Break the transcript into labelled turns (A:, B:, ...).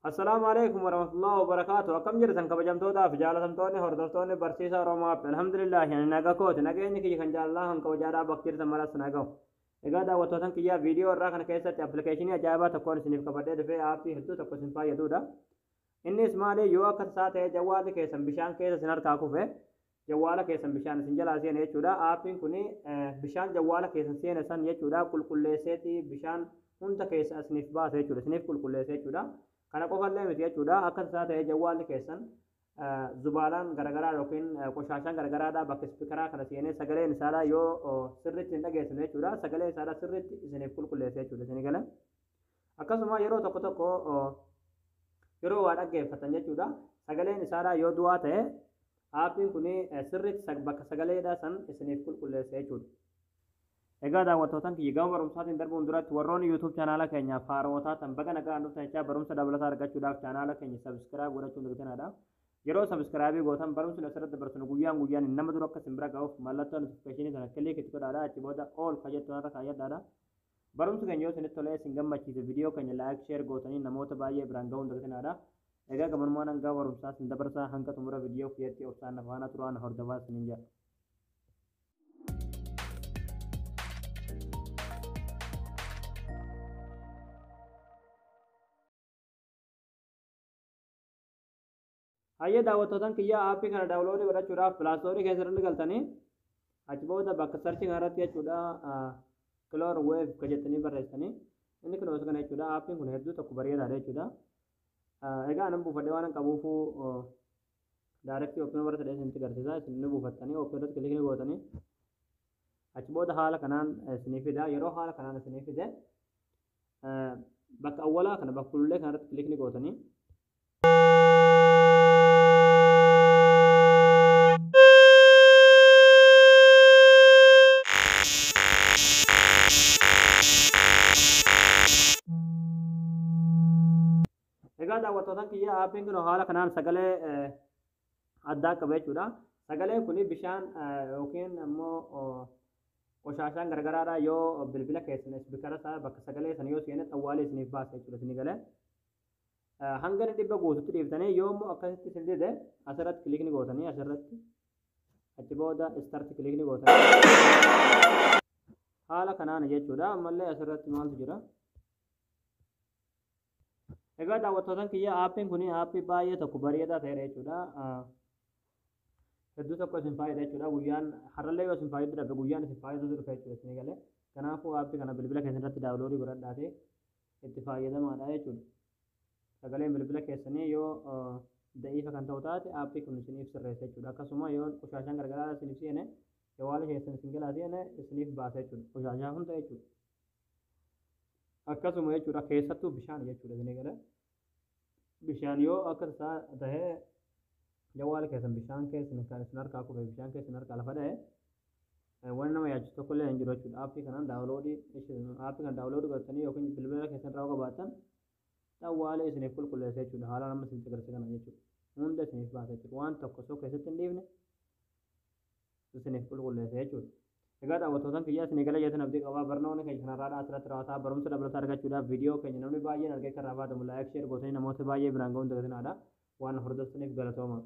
A: Assalaamu alaikum warahmatullahi wabarakaatu. Akkam jirtan kabajamtootaa fi jaalatamtoonni hordoftoonni barsiisaa Oromoo App. Alhamdulillah, ani naga kooti. Nageenyi kiyya kan jaalalaa kan kabajaadhaa bakka jirtan maras na gahu. Egaa daawwattootan kiyyaa, viidiyoo irraa kana keessatti appilikeeshinii ajaa'ibaa tokkoon isiniif qabadhee dhufee, aappii hedduu tokko isin fayyadudha. Innis maali? Yoo akka tasaa ta'ee jawwaalli keessan bishaan keessa isin harkaa kufe, jawwaala keessan bishaan isin jalaa seene jechuudha. Aappiin kun bishaan jawwaala keessan seene san jechuudha qulqulleesseeti bishaan hunda keessa isiniif baasa jechuudha. Isiniif qulqulleessa jechuudha. Kana qofallee miti jechuudha. Akka tasaa ta'ee jawwaalli keessan zubaalaan garagaraa yookiin qoshaashaan garagaraadhaa bakka ispiikaraa kana seenee sagaleen isaadhaa yoo sirriitti hin dhageessine jechuudha. Sagalee isaadhaa sirriitti isiniif qulqulleessa jechuudha. Isinii gala. Akkasuma yeroo tokko tokko yeroo waa dhaggeeffatan jechuudha. Sagaleen isaadhaa yoo du'aa ta'e, aappiin kun sirriitti bakka sagaleedhaa san isiniif qulqulleessa jechuudha. Egaa daawwattootan kiyya, gama barumsaatiin darbuun duratti warroonni YouTube chaanaala keenyaaf haarawaa taatan baga nagaan dhuftan jechaa, barumsa dabalataa argachuudhaaf chaanaala keenya subscribe godhachuun dagatinadha. Yeroo subscribe gootan barumsi asirratti dabarsinu guyyaan guyyaan nama dura akka isin bira ga'uuf mallattoo notification sana click itti godhaadha. Achi booda all ka jettu irra kaayyadhaadha. Barumsi keenya yoo isinitti tolee isin gammachiise, viidiyoo keenya like, share gootanii namoota baay'ee biraan ga'uun dagatinadha. Egaa gabanumaan hanga barumsaa isin dabarsaa, hanga xumura viidiyoo kiyyatti obsaan na faana turaa, na hordofaa isiniin jedha. Hayyee daawwattootan kiyyaa, aappii kana download godhachuudhaaf Play Store keessa irra galtanii, achi booda bakka search kanarratti jechuudha Clear Wave ka jettanii barreessanii, inni kun osoo kana jechuudha. Aappiin kun hedduu tokko bareedaadha jechuudha. Egaa anan buufadhee waan qabuufu direct open warra ta'e isinitti agarsiisa. Isin ni buufattanii open irratti click ni gootanii, achi booda haala kanaan isinii fida. Yeroo haala kanaan isinii fide, bakka awwalaa kana, bakka kulullee kanarratti click ni gootanii. Egaa daawwattootan kiyya, aappiin kun haala kanaan sagalee addaa qaba jechuudha. Sagaleen kun bishaan yookiin immoo qoshaashaan garagaraadha yoo bilbila keessan ispiikara isaa bakka sagalee sana yoo seene, xawwaalee isiniif baasa jechuudha isinii galee. Hanga inni 100 guututti dhiiftanii, yoo immoo akkasitti isin dide, asirratti click ni gootanii, asirratti achi booda start click ni gootanii, haala kanaan jechuudha. Ammallee asirratti maaltu jira? Egaa daawwattootan kiyya, aappiin kun aappii baay'ee tokko bareedaa ta'edha jechuudha. Hedduu tokko isin fayyada jechuudha. Guyyaan har'allee yoo isin fayyadu dhabe, guyyaan isin fayyadu dhufa jechuudha isin galee. Kanaafuu aappii kana bilbila keessan irratti download godhadhaatee itti fayyadamaadha jechuudha. Sagaleen bilbila keessanii yoo da'iifa kan ta'u taate, aappii kun isiniif sirreessa jechuudha. Akkasuma yoo qoshaashaan garagaraa isiniif seene, jawaala keessan isin jalaa seene, isiniif baasa jechuudha. Qoshaashaa hunda jechuudha. Akkasuma jechuudha, keessattuu bishaan jechuudha isinii galee. Bishaan yoo akka tasaa tahee jawaala keessan bishaan keessa kan isin harkaa kufe, bishaan keessa isin harkaa lafa dha'e, wanni nama yaachisu tokko illee hin jiru jechuudha. Aappii kanaan download, aappii kana download godhatanii yookiin bilbila keessan irraa qabaattan, xawwaalee isiniif qulqulleessa jechuudha. Haala nama isinitti agarsiisa kana jechuudha. Hunda isiniif baasa jechuudha. Waan tokko osoo keessatti hin dhiifne isiniif qulqulleessa jechuudha. Egaa daawwattootan kiyyaa, isinii gala jettan abdii qabaa. Barnoonni keenya kanarraa asirratti raawwataa. Barumsa dabalataa argachuudhaaf viidiyoo keenya namni baay'een argee kan irraa fayyadamu like, share gootanii namoota baay'ee biraan ga'uun dagatinaadha. Waan hordoftaniif galatooma.